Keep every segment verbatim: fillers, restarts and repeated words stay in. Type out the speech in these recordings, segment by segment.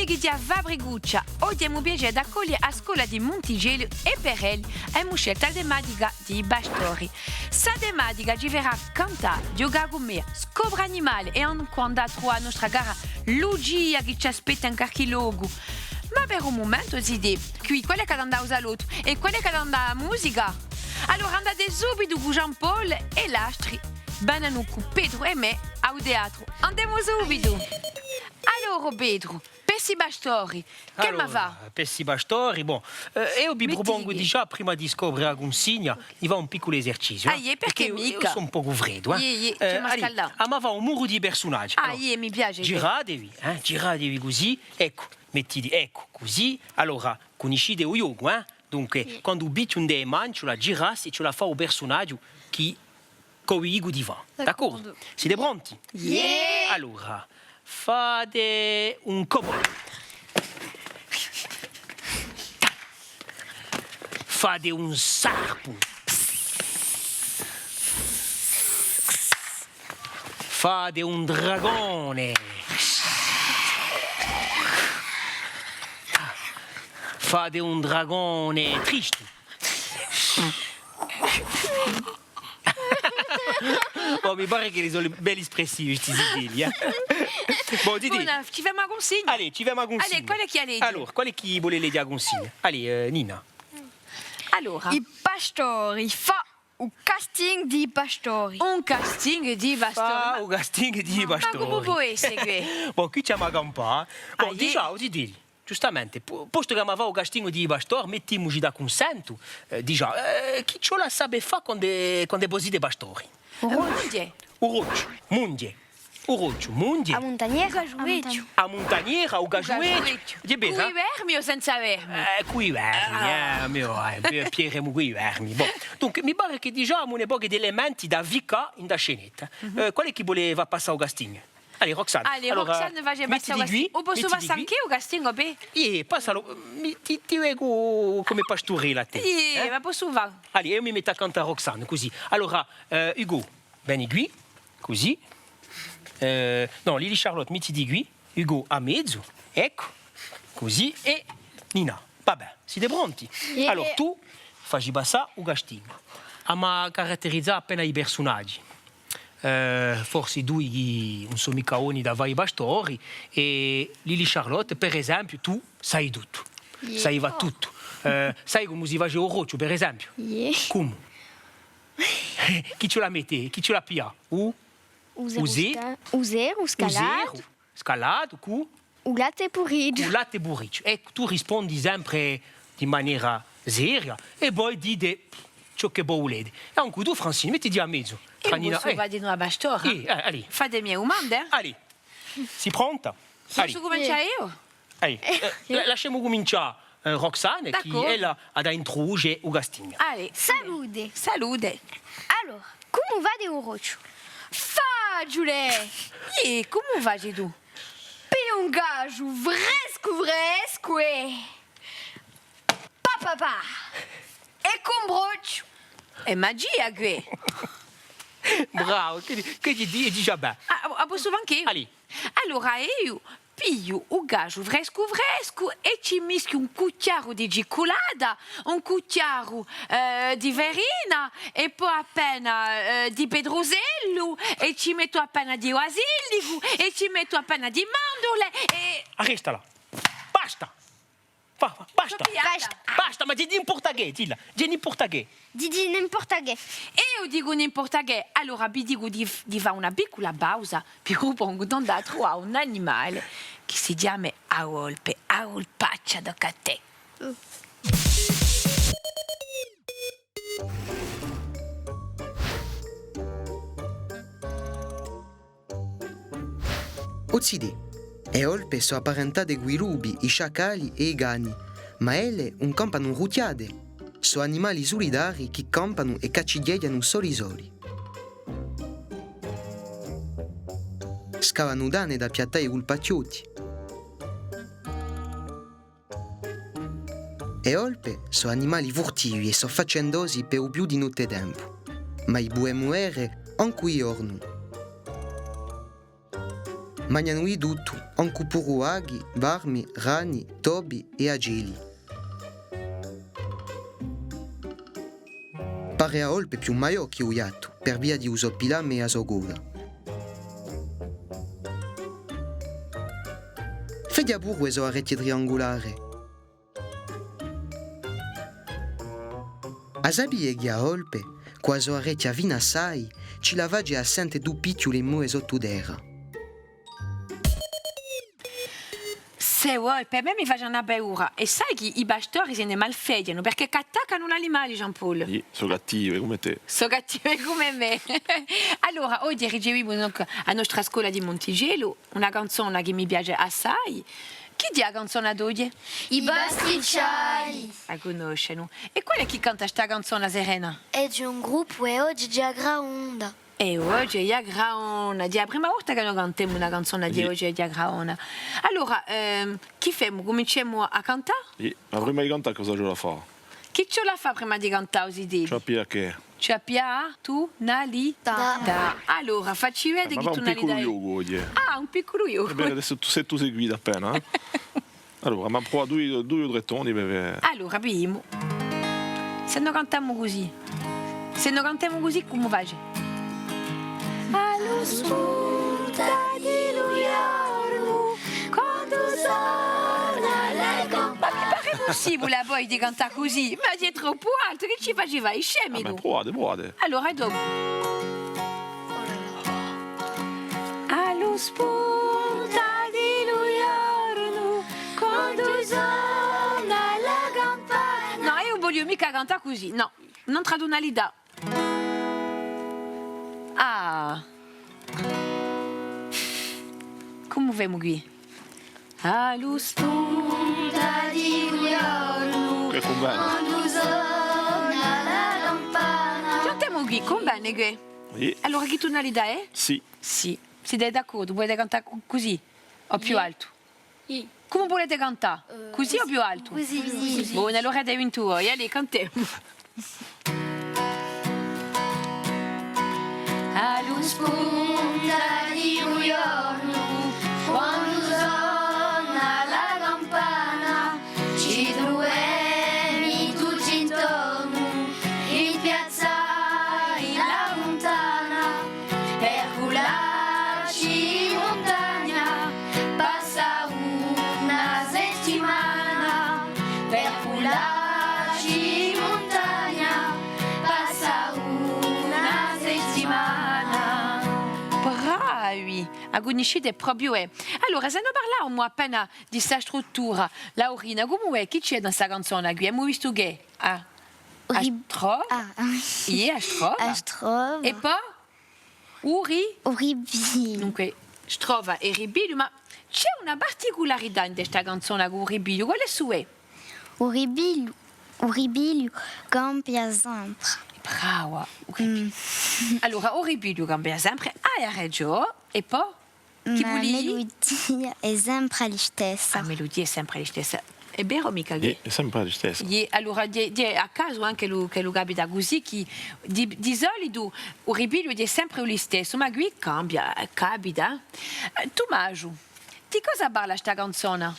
Amichi di a Fabricuccia, oghje emu u piacè d'accoglie a scola di Munticellu è per elli emu sceltu a tematica di i pastori. Sta tematica ci ferà cantà, ghjucà cù mè, scopre animali è ancu andà à truvà a nostra cara Lucia chì ci aspetta in qualchì locu. Ma per u mumentu, zitè, quì, quale hè chì hà da andà à u salottu è quale hè chì hà da andà à a musica? Allora andate subitu cù Jean-Paul è l'altri venenu cù Petru è mè à u teatru. Andemu subitu! Allora, Petru, per sti pastori, chì emu da fà? Allora, per sti pastori, bon, eh, eiu vi prupongu digià, prima di scopre a cunsigna, di fà un picculu eserciziu, eh, perchè eiu, eiu sò un pocu freddu, eh. Iè, iè, ci emu da scaldà. Emu da fà un muru di persunaghji. Ah, iè, mi piace. Giratevi, eh, giratevi cusì, eccu, mettiti, eccu, cusì. Allora, cunniscite u ghjocu, eh? Dunque, quandu vi pigliu ind'è e mani, ci vole à girassi, ci vole à fà u persunaghju chì chì vi dicu di fà. D'accordu? Site pronti? Iè! Allora, fate un cowboy. Fate un sarpu. Fate un dragone. Fate un dragone tristu. Bon, mi pare ch'elli sò belli espressivi, sti zitelli, eh. Bon, zitè. Bon, ci fermu a cunsigna. Allez, ci fermu a cunsigna. Allez, quale hè chì a leghje? Allora, quale hè chì vole leghje a cunsigna? Allez, eh, Nina. Allora. I pastori, fà u casting di i pastori. Un casting di i pastori. Fà u casting di i pastori. Ma cumu pò esse què? Bon, quì ci emu da campà, eh. Bon, dicemu, zitelli. Ghjustamente, po-, postu ch'emu da fà u casting di i pastori, mettimuci d'accunsentu, eh, dicemu, eh, chì ci vole à sapè fà quand'è, quand'è vo site pastori? U rocciu. U rocciu, mundie. U rocciu, mundie. A muntagnera. U casgiughju. A muntagnera, u casgiughju. Hè vera? Cù i vermi o senza vermi? Eh, cù i vermi, eh, mì, eh, pi-, pigliemu cù i vermi. Bon. Dunque, mi pare chì dicemu un pocu d'elementi da ficcà in a scenetta. Eh, quale hè chì vole fà passà u casting? Allez, Roxane. Allez, allora, Roxane, face passà u casting. U possu passà anch'eiu u casting, o bè? Iè, passalu, mi, ti, ti vecu cum'è pasturella à tè. Iè, ma possu fà. Allez, eiu mi mettu accantu à Roxane, cusì. Allora, eh, Hugo, veni quì, cusì. Eh, nò, Lily Charlotte, mettiti quì. Hugo à mezu, eccu, cusì, è Nina. Vabbè, site pronti? Iè. Allora, tù faci passà u casting. Emu da caratterizà appena i persunaghji. Eh, forse dui chì ùn sò micca boni da fà i pastori, è Lily Charlotte, per esempiu, tù sai tuttu. Iè. Sai fà tuttu. Eh, sai cumu si face u rocciu, per esempiu? Iè. Cumu? Chì ci vole à mette, chì ci vole à piglià? U? U seru, u se-, sca-, u seru scaldatu. U seru. Scaldatu cù? U latte burricu. U latte burricu. Eccu, tù rispondi sempre di manera seria è voi dite ciò chì vo vulete. È ancu tù, Francine, mettiti à mezu. Eiu possu fà di una pastora? Iè, eh, allez. Fatemi e dumande, eh? Allez. Sì pronta? Possu cumincià eiu? Allez, eh, la-, lasciemu cumincià, eh, Roxane, chì ella hà da intruduce u casting. Allez. Salute. Salute. Allora, cumu fate u rocciu? Faciule! Iè, cumu faci tù? Pigliu un casgiu frescu frescu è pa pa pa! È cù un brocciu! Hè magia què! Bravu, chì, chì di-, dice bè. Ah, a possu fà anch'eiu? Allez. Allora eiu pigliu u casgiu frescu frescu è ci mischiu un cuchjaru di cicculata, un cuchjaru, eh, di farina è po appena, eh, di petrusellu è ci mettu appena di basilicu è ci mettu appena di mandurle è... Arresta là. Basta! Fa, fa, basta! Basta! Basta, ma dì n'importa chè, dilla! Dì n'importa chè! Dì, dì n'importa chè! Eiu dicu n'importa chè, allora vi dicu di f-, di fà una piccula pausa, vi prupongu d'andà à truvà un animale chì si chjama a volpe, a vulpaccia, tocca à tè! O zitè, e volpe sò apparentate cù i lupi, i sciacali è i cani, ma elle ùn campanu ruchjate. Sò animali sulitarii chì campanu è caccighjeghjanu soli soli. Scavanu tane da piattà i vulpacchjotti. E volpe sò animali furtivi è sò faccendosi per u più di nottetempu, ma i pudemu vede ancu di ghjornu. Magnanu di tuttu, ancu puru aghji, varmi, rani, topi è acelli. Pare a volpe più maiò chè u ghjattu, per via di u so pilame è a so coda. Feghja puru e so arechje triangulare. A sapie chì a volpe, cù a so arechja fina assai, ci la face à sente tù picciu li move sottu terra. Ste volpe, à mè mi face una paura. È sai chì i pastori si ne malfeghjanu, perchè chì attaccanu l'animali, Jean-Paul. Iè, sò cattive, cum'è tè. Sò cattive cum'è mè. Allora, oghje ricevimu donc a nostra scola di Monticellu, una canzona chì mi piace assai. Chì hè a canzona d'oghje? I Pasticciali. A cunnoscenu. È quale hè chì canta sta canzona, Serena? Hè d'un gruppu, È oghje hè a Graonda. È oghje hè a Graonda. Hè a prima volta chì no cantemu una canzona di È oghje hè a Graonda. Allora, ehm, chì femu? Cuminciemu à cantà? Iè, ma prima di cantà cosa ci vole à fà? Chì ci vole à fà prima di cantà, o zitè? Ci vole à piglià chè? Ci vole à piglià a tunalità. Tà. Allora, facci vede chì tunalità hè. Ma fà un picculu ghjocu oghje. Ah, un picculu ghjocu. È bè, avà tù, sè tù seguiti appena, eh? Allora, ma prova dui, dui o trè toni, bè, bè. Allora, vidimu. Sè no cantemu cusì. Sè no cantemu cusì, cumu face? À a spunta di u ghjornu, quandu sona la cam- Ma mi pare pussibule à voi di cantà cusì? Ma hè troppu altu, chì ci facite? I scemi, nò? Ma pruvate, pruvate. Allora, è dopu. À a spunta di u ghjornu, quandu sona la campana. Nò, eiu ùn vogliu micca cantà cusì, nò. Un'altra tunalità. Ah. Cumu femu quì? À a spunta di u ghjornu, quandu sona la campana. Cantemu quì, cunvene quì? Iè. Allora, chì tunalità hè? Sì. Sì. Site d'accordu? Vulete cantà cu-, cusì? O più altu? Iè. Cumu vulete cantà? Eh, cusì o più altu? Cusì. Cusì. Bonu, allora avete vintu voi. Allez, cantemu. À a spunta di u ghjornu, quandu sona la campana, ci truvemu tutti intornu, in piazza, in la funtana, per cullacci in muntagna, passa una settimana, per cullacci in muntagna, passa una settimana. Bravi! A cunniscite propiu, eh. Allora, sè no parlavamu appena di sta struttura, Laurina, cumu hè? Chì ci hè in sta canzona quì? Emu vistu chì hè a, a stro-, ah, iè, a strofa. A strofa. È po? U ri-, u ripigliu. Dunque, strofa è ripigliu, ma ci hè una particularità in sta canzona cù u ripigliu. Quale hè? U ripigliu, u ripigliu cambia sempre. Brava, u ripigliu. Mm. Allora, u ripigliu cambia sempre, hai ragiò, è po? Chì voli dì? Ma a meludia hè sempre listessa. A meludia hè sempre listessa. Hè vera o micca chì? Iè, hè sempre listessa. Iè, allora, hè, hè à casu ancu ch'ellu, ch'ellu capita cusì, chì di, di solitu u ripigliu hè sempre u listessu, ma quì cambia, eh, capita. Eh, Tumasgiu, di cosa parla sta canzona?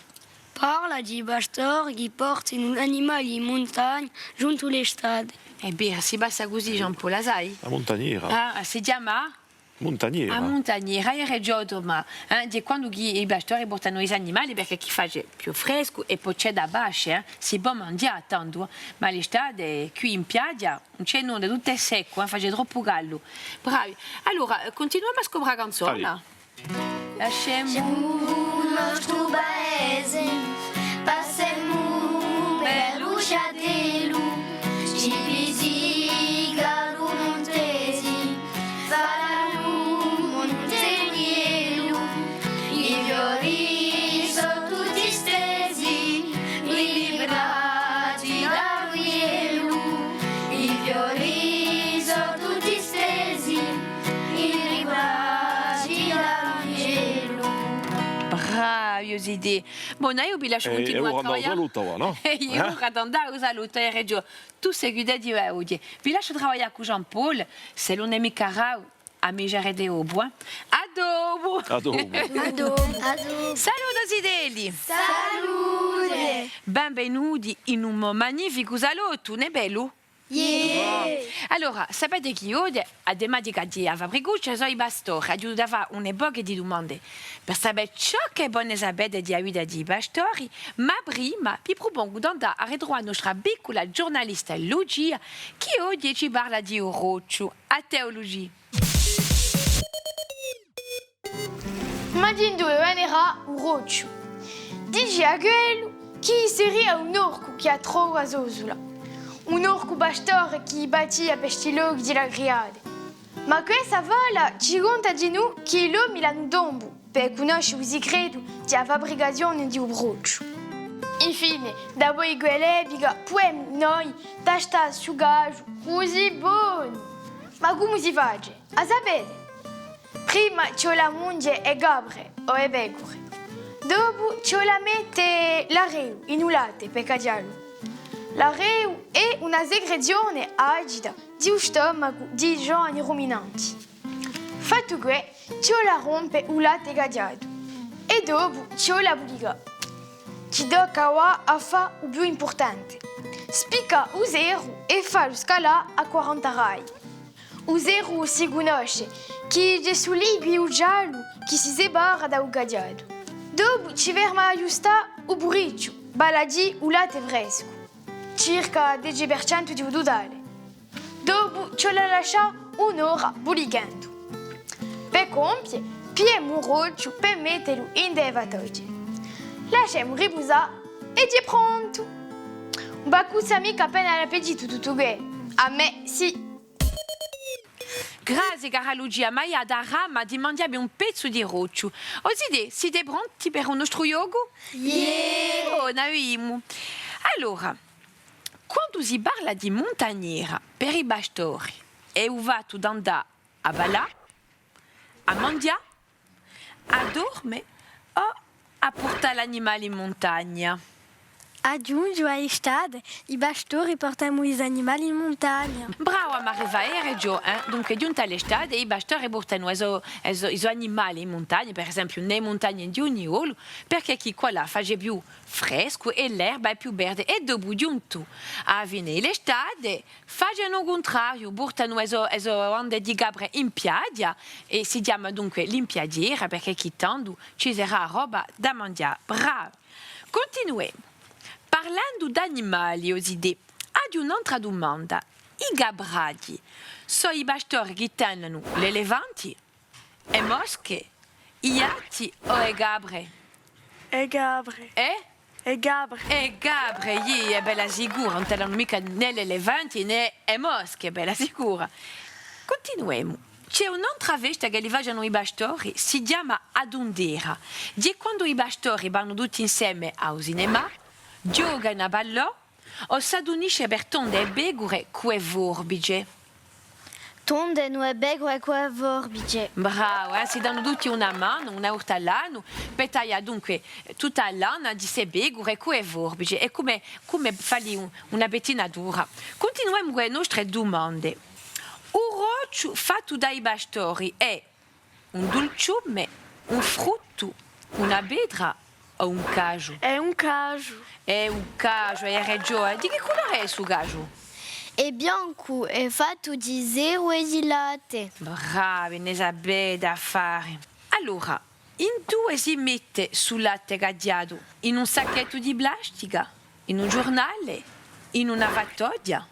Parla di pastori chì portanu l'animali in muntagna ghjuntu l'estate. Hè vera, si passa cusì, Jean-Paul, a sai? A muntagnera. Ah, si chjama? Muntagnera. A muntagnera, hai ragiò, Tomà. Eh, hè quandu chì i pastori portanu i so animali, perchè chì face più frescu è po ci hè da pasce, eh. Si pò manghjà tandu, eh. Ma l'estate quì in piaghja ùn ci hè nunda, tuttu hè seccu, eh, face troppu caldu. Bravi. Allora, eh, cuntinuemu à scopre a canzona. Allez. Lasciemu u nostru paese, passemu per u Ciatellu, ci pizzica lu Muntesi, fa lu Munteniellu, i fiori sò tutti stesi, in li bracci d'Aruiellu, i fiori sò tutti stesi, in li bracci d'Aruiellu. Bravi, o zitè. Bon, eiu vi lasciu cuntinuà à travaglià. È ora andemu à u salutu, nò? Eh, eiu ora andemu à u salutu, hai ragiò. Tù seguite di oghje. Vi lasciu travaglià cù Jean-Paul, s'ellu ùn hè micca ravu, A mi ci hè da dì dopu, eh. À dopu! À dopu! À dopu! À dopu! Salute zitelli! Salute! Benvenuti in un mo magnificu salottu, ùn hè bellu? Iè! Allora, sapete chì oghje a tematica di a Fabricuccia sò i pastori. Aghju da fà un pocu di dumande per sapè ciò chì vo ne sapete di a vita di i pastori, ma prima vi prupongu d'andà à ritruvà a nostra piccula ghjurnalista Lucia, chì oghje ci parla di u rocciu. À tè, Lucia! Ma d'induve venerà u rocciu? Dicia quellu chì seria un orcu chì a trova sosula, un orcu pastore chì pattia per sti lochi di l'Agriate. Ma questa fola ci conta dinù chì l'omi l'anu tombu per cunnosce u sicretu di a fabricazione di u brocciu. Infine, dapoi quell'epica, pudemu noi tastà stu casgiu cusì bonu! Ma cumu si face? A sapete? Prima ci vole à munghe e capre o e pecure. Dopu ci vole à mette l'arreu in u latte per caghjalla. L'arreu hè una secrezione acida di u stomacu di i ghjovani ruminanti. Fattu què, ci vole à rompe u latte caghjatu. È dopu ci vole à bulicà. Ci tocca avà à fà u più impurtante. Spiccà u seru è fallu scalà à quaranta gradi. U seru si cunnosce, chì hè stu liquidu giallu chì si separa da u caghjatu. Dopu ci ferma à aghjustà u buricciu, vale à dì u latte frescu, circa dece per centu di u tutale. Dopu ci vole à lascià un'ora bulichendu. Per compie, pigliemu u rocciu per mettelu in e fatoglie. Lasciemu ripusà è hè prontu! Ùn v'accuzza micca appena l'appetitu tuttu què? À mè sì! Grazie, cara Lucia, m'hai datu a brama di manghjami un pezzu di rocciu. O zitè, site pronti per u nostru ghjocu? Iè! Oh, n'avimu. Allora, quandu si parla di muntagnera per i pastori, hè u fattu d'andà à ballà, à manghjà, à dorme o à purtà l'animali in muntagna? Aghjunghju, à l'estate, i pastori portanu i so animali in muntagna. Brava Marie-Valérie, eh? Dunque, ghjunta l'estate, i pastori portanu i so, i so, i so animali in muntagna, per esempiu, in e muntagne di u Niolu, perchè chì quallà face più frescu è l'erba hè più verde, è dopu ghjuntu à a fine di l'estate, facenu u cuntrariu, purtanu e so, e so bande di capre in piaghja, è si chjama dunque l'impiaghjera, perchè chì tandu ci serà roba da manghjà. Bravi! Cuntinuemu. Parlendu d'animali, o zitè, aghju un'antra dumanda. I capraghji, sò i pastori chì tenenu l'elefanti? E mosche, i ghjatti o e capre? E capre. Eh? E capre. E capre, iè, bella sicura, ùn tenenu micca nè l'elefanti nè e mosche, bella sicura. Cuntinuemu. Ci hè un'antra festa chì li facenu i pastori, si chjama a tundera. Hè quandu i pastori vanu tutti inseme à u cinemà, ghjocanu à ballò, o s'adunisce per tonde e pecure cù e forbice. Tondenu e pecure cù e forbice. Brava, eh? Si danu tutti una manu, una volta à l'annu, per taglià dunque tutta a lana di ste pecure cù e forbice. Hè cum'è, cum'è falli un, una pettinatura. Cuntinuemu cù e nostre dumande. U rocciu fattu da i pastori hè un dulciume, un fruttu, una petra o un casgiu? Hè un casgiu. Hè un casgiu, hai ragiò, eh. Di chì culore hè stu casgiu? Hè biancu, hè fattu di seru è di latte. Bravi, ne sapete affari. Allora, induve si mette stu latte caghjatu? In un sacchettu di plastica? In un ghjurnale? In una fatoglia?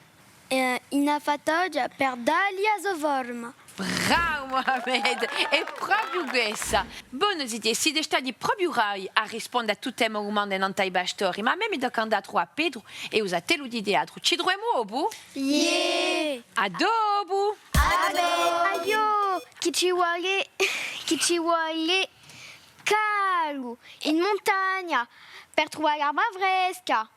Eh, in a fatoglia per dalli a so forma. Bravu, Mohamed! Hè propiu quessa! Bonu, zitè, site stati propiu bravi à risponde à tutte e mo dumande nant'à i pastori, ma à mè mi tocca à andà à truvà à Petru è u so attellu di teatru. Ci truvemu dopu? Iè! À dopu! À dopu! Aiò, chì ci vole, chì ci vole caldu in muntagna per truvà l'arba fresca.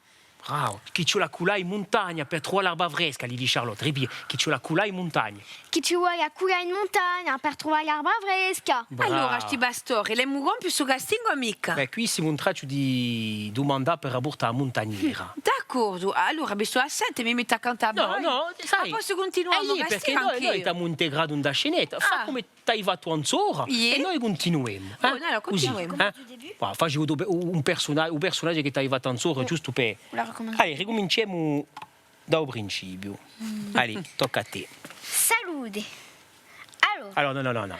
Bravu, chì ci vole à culà in muntagna per truvà l'arba fresca, li dice Charlotte. Ripete, chì ci vole à culà in muntagna. Chì ci vole à culà in muntagna per truvà l'arba fresca. Bravu. Allora, sti pastori, l'emu compiu stu castingu o micca? Bè, quì simu in traccia di dumandà per a porta à a muntagnera. D'accordu. d'accordu. Allora, mi stò à sente, mi mettu accantu à voi. Nò, nò, sai. Ma possu cuntinuà? Eh, iè, perchè noi, noi t'avemu integratu in a scenetta. Fà cum'è t'hai fattu anzora è noi cuntinuemu, eh? Oh, nò, nò, cusì, cuntinuemu. Eh? Và, faci u to pe-, u, un persuna-, u persunagiu chì t'hai fattu anzora, ghjustu per... Allora, cuminciemu. Allez, ricuminciemu da u principiu. Allez, tocca à tè. Salute. Allora. Allora, nò, nò, nò.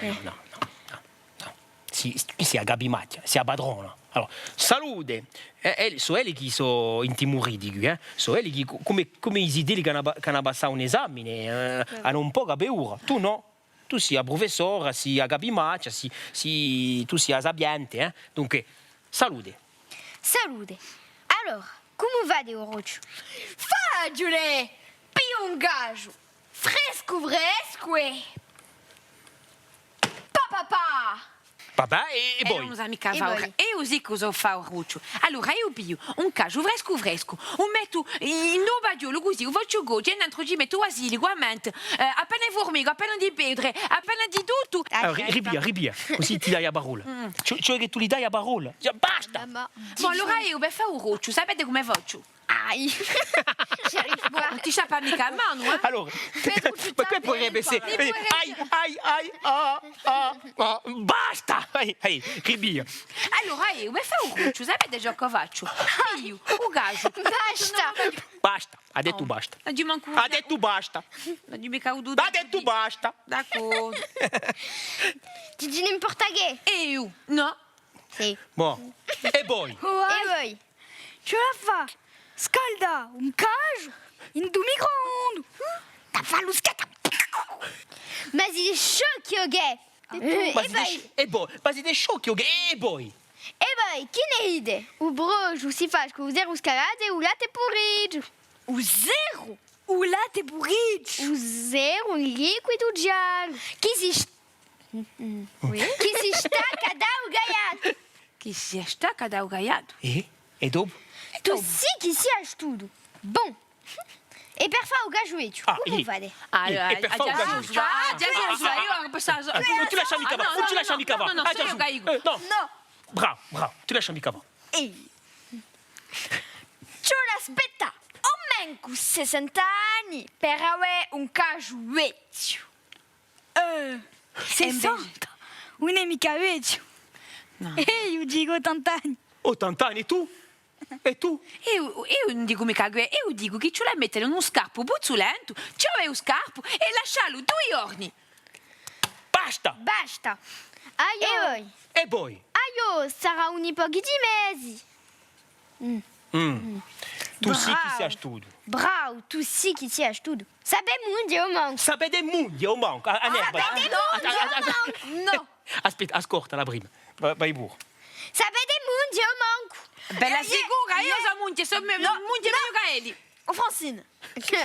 Sì, sì, a capimachja, sì a patrona. Allora, salute. Eh, eh, sò elli chì sò intimuriti quì, eh? Sò elli chì, cu-, cum'è, cum'è i zitelli chì anu pa-, chì anu passatu un esame, eh, anu un pocu a paura. Tù nò. Tù sì a prufessora, sì a capimachja, sì, sì, tù sì a sapiente, eh? Dunque, salute. Salute. Allora, cumu fate u brocciu? Faciule! Pigliu un casgiu, frescu frescu è... Pa, pa, pa! Papà, è, è voi? Ùn sà micca fà u... Eiu sì chì sò fà u brocciu. Allora, eiu pigliu un casgiu frescu frescu, u mettu in, in u paghjolu cusì, u facciu coce, è nentru ci mettu u basilicu, a mente, eh, appena di furmicu, appena di petre, appena di tuttu. Allora, ri-, ripiglia, ripiglia, cusì ti dai a parolla. Ci, ci vole chì tù li dai a parolla. Basta! Mamma. Bon, allora eiu per fà u brocciu, sapete cumu facciu? Ai! Ci arrivu. Ùn ti sciappa micca a manu, eh? Allora, ma què pudrebbe esse... Ai, ai, ai, ah, ah, ah, basta! Ai, ai, ripiglia. Allora, eiu, per fà u brocciu, sapete ciò ch'o facciu? Pigliu u casgiu. Basta! Basta, hà dettu basta. Hà dettu basta. Hà dettu basta. D'accordu. Ti dici n'importa chè? Eiu, nò. Sì. Bon. È voi? È voi? Ci vole à fà scaldà un casgiu in u microonde. Da fallu scaldà. Ma site sciocchi o chè? Eh, ma site sci-, è voi? Ma site sciocchi o chè? È voi? È voi, chì ne dite? U brocciu si face cù u servu scaldatu è u latte puricciu. U servu? U latte puricciu! U servu, un liquidu ghjallu. Chì si st-, chì si stacca da u caiatu. Chì si stacca da u caiatu. È? È dopu? Tù sì chì sì astutu. Bon. È per fà u casgiu vechju, cumu fate? Allora, è per fà u casgiu vechju. Ah, ghjà, ghjà, ghjà, eiu aghju passatu. Ùn ti lascià micca fà, ùn ti lascià micca fà. Nò, nò, nò, nò. Bravu, bravu, ùn ti lascià micca fà. Ci vole à aspettà omancu sessanta anni per avè un casgiu vechju. Eh, sessanta? Ùn hè micca vechju. Nò. Eiu dicu ottanta anni. Ottanta anni, è tù? È tù? Eiu, eiu ùn dicu micca què, eiu dicu chì ci vole à metteli in un scarpu puzzulentu, ci vole u scarpu è lasciallu dui ghjorni. Basta! Basta! Aiò! È voi? È voi? Aiò, sarà un pocu di mesi. Mm. Tù sì chì sì astutu. Bravu, tù sì chì sì astutu. Sapete munghje omancu. Sapete munghje omancu. A, a nerva. Sapete munghje omancu. Nò. Aspetta, ascolta la prima. Và, vai puru. Sapete munghje omancu. Bella sicura, eiu sò munghja, sò me-, munghja megliu chè elli. O Francine. Chì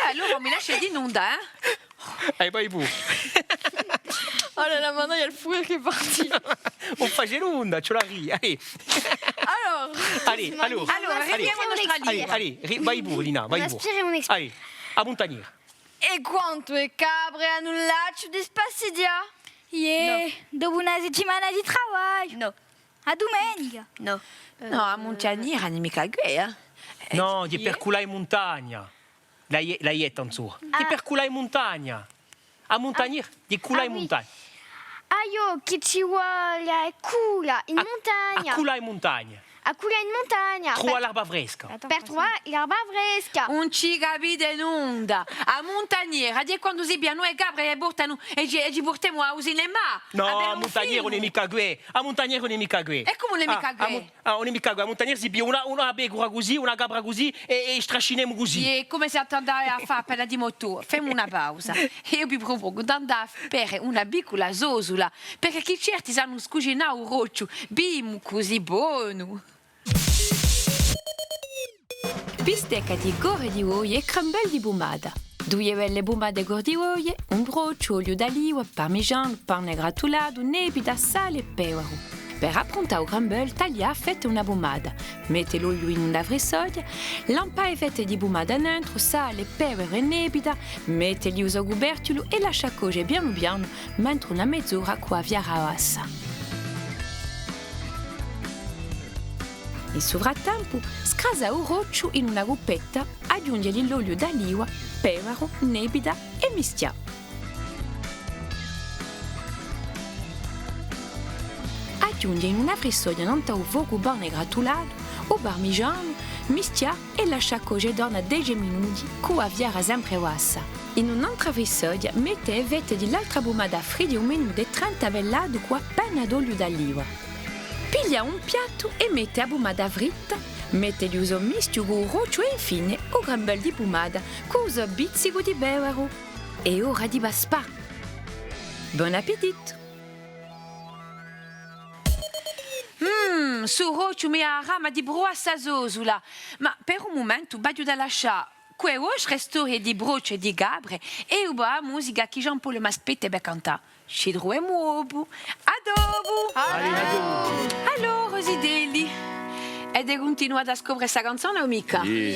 allora mi lasciate inondà, eh? Allez, vai puru. Oh là là, maintenant il y a le fou rire qui est parti. Ùn face nunda, ci vole à ride. Allez. Alors. Allez, allora. Allora, ripigliemu a nostra linea. Allez, allez, ri-, vai puru, Lina, vai puru. Allez, a muntagnera. È quantu e capre anu u lacciu di spassighjà? Iè, dopu una settimana di travagliu. Nò. A dumenica. Nò. Nò, a muntagnera ùn hè micca què, eh. Nò, hè per cullà in muntagna. L'hai, l'hai detta, insomma. Hè per cullà in muntagna. A muntagnera, hè cullà in muntagna. Aiò, chì ci vole à cullà in muntagna. À cullà in muntagna. À cullà in muntagna. Truvà l'erba fresca. Per truvà l'erba fresca. Ùn ci capite nunda. A muntagnera, hè quandu si piglianu e capre è e portanu, è ci, è ci purtemu à u cinemà. Nò, a muntagnera ùn hè micca què. A muntagnera ùn hè micca què. È cumu ùn hè micca què? Ah, ùn hè micca què. A muntagnera si piglia una, una pecura cusì, una capra cusì, è, è strascinemu cusì. Iè, cum'è s'andava à fà appena di motore. Femu una pausa. È eiu vi prupongu d'andà à bere una piccula sosula, perchè chì certi sanu scucinà u brocciu, bimu cusì bonu. Bistecca di core di boia è crumble di pumata. Duie belle pumate core di boia, un brocciu, oliu d'aliva, parmigianu, pane gratulatu, nebita, sale è pevaru. Per appruntà u crumble, taglia à fette una pumata, mette l'oliu in una frissoglia, lampa e fette di pumata nentru, sale, pevaru è nebita, metteli u so cuperchjulu è lascia coce pianu pianu, mentre una mez'ora cù a fiara bassa. In su frattempu, scrasà u rocciu in una cuppetta, aghjunghjeli l'oliu d'aliva, pevaru, nebida è mischjà. Aghjunghje in una frissoglia nant'à u focu pane gratulatu, u parmigianu, mischjà è lascià coce torna dece minuti cù a fiara sempre bassa. In un'antra frissoglia mette e fette di l'altra pumata fritte è u menù di trenta pellatu cù appena d'oliu d'aliva. Piglia un piattu è mette a pumata fritta, mette u so mischju cù u rocciu è infine u crumble di pumata cù u so pizzicu di pevaru. Hè ora di paspà! Bon appetittu! Mm, su rocciu mi hà a brama di pruvà sta sosula, ma per u mumentu v'aghju da lascià cù e vostre storie di brocciu è di capre è eiu a musica chì Jean-Paul m'aspetta per cantà. Ci truvemu dopu. À dopu! À dopu! Allora, o zitelli, avete cuntinuatu à scopre sta canzona o micca? Iè.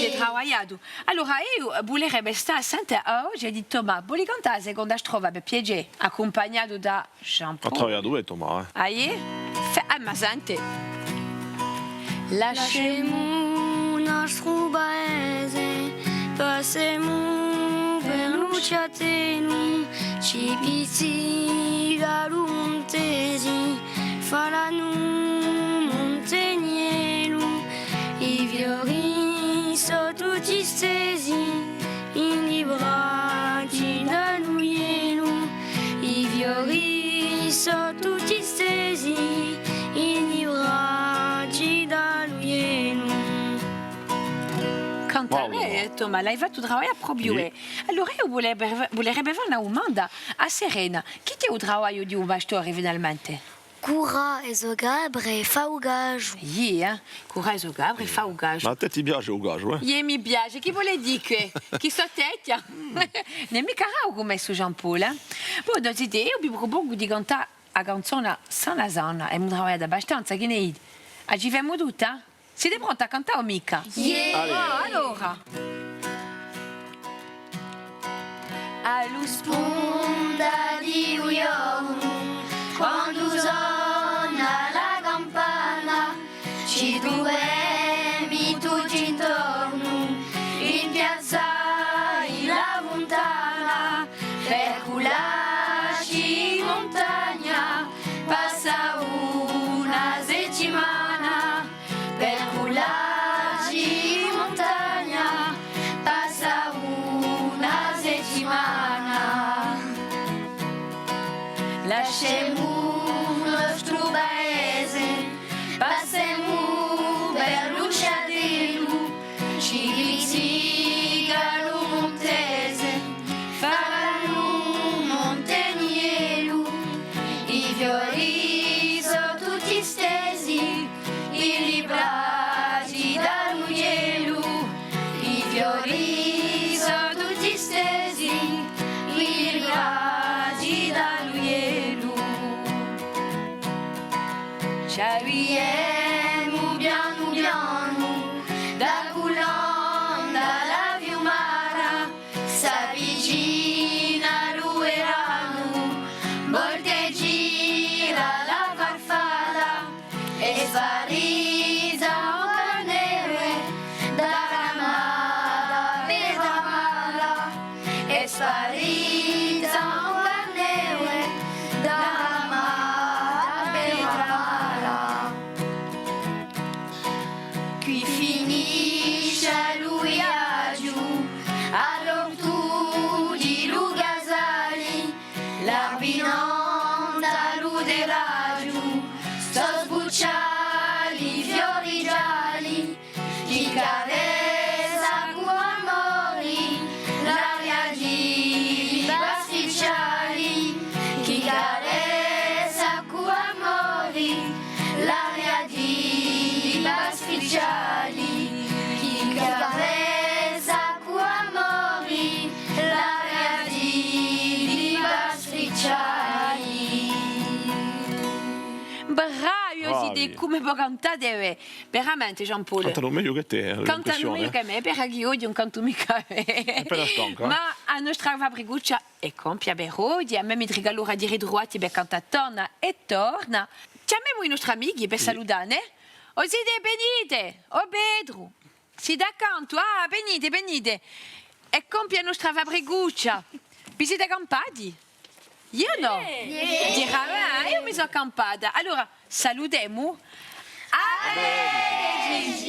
Avete travagliatu? Allora, eiu vulerebbe stà à sente a voce di Tomà. Voli cantà a seconda strofa, per piacè, accumpagnatu da Jean-Paul. Hà travagliatu bè, Tomà, eh. Ah, iè? Fè, eh, ma sente. Lascemu u nostru paese, passemu per lu Chjatenu, ci pizzica lu Muntese, falanu muntagnelu, i fiori sò tutti stesi in li bracci da lu ghjelu, i fiori sò tutti stesi in li bracci da lu ghjelu. Canta bè, eh, Tomà, l'hai fattu travaglià propiu, eh. Allora eiu vulerebbe, vulerebbe fà una dumanda à Serena. Chì hè u travagliu di u pastore, finalmente? Curà e so capre è fà u casgiu. Iè, eh? Curà e so capre è fà u casgiu. Ma à tè ti piace u casgiu, eh? Iè, mi piace. Chì vole dì chì? Chì sò tecchja? Ùn hè micca rau cum'è stu Jean-Paul, eh? Poi, o zitè, eiu vi prupongu di cantà a canzona sana sana, emu travagliatu abbastanza, chì ne dite? A ci femu tutta? Site pronti à cantà o micca? Iè! Allez. Ah, allora! À lu spunta di u ghjornu, quandu sona la campana, ci truvemu tutti intornu, in piazza, in la funtana, per cullacci in muntagna, passa una settimana, per cullacci in muntagna, passa una settimana. Lascemu u nostru paese, passemu per lu Chjatenu, ci pizzica lu Muntese, falanu muntagnelu, i fiori sò tutti stesi, in li bracci da lu ghjelu, i fiori sò tutti stesi, in li bracci da lu ghjelu. Ci avviemu pianu pianu, da Cullanda à la Fiumara, s'avvicina lu veranu, volta è gira la farfalla, è sparizza ancu a neve, da ramata per ramata, è sparizza ancu a neve, da ramata per ramata. Quì finisce lu viaghju, à l'ortu di lu Casali, l'arbi nant'à lu terraghju, sò sbucciati i fiori ghjalli, chì carezza cù amori l'aria di li pasticcjalli, chì carezza cù amori l'aria di li pasticcjalli, chì carezza cù amori l'aria di li pasticcjalli. Bravi, o zitè, cum'è vo cantate bè. Veramente, Jean-Paul. Cantanu megliu chè tè, eh, cantanu megliu chè mè, perchè chì eiu ùn cantu micca bè. Appena stanca, eh. Ma a nostra fabricuccia hè compia per oghje, à mè mi trica l'ora di ritruvà ti per cantà torna è torna. Chjamemu i nostri amichi per salutà, nè? O zitè, venite! O Petru! Site accantu? Ah, venite, venite! Hè compia a nostra fabricuccia! Vi site campati? Eiu nò! Dirà, ah, eiu mi sò campata! Allora, salutemu! À vedeci!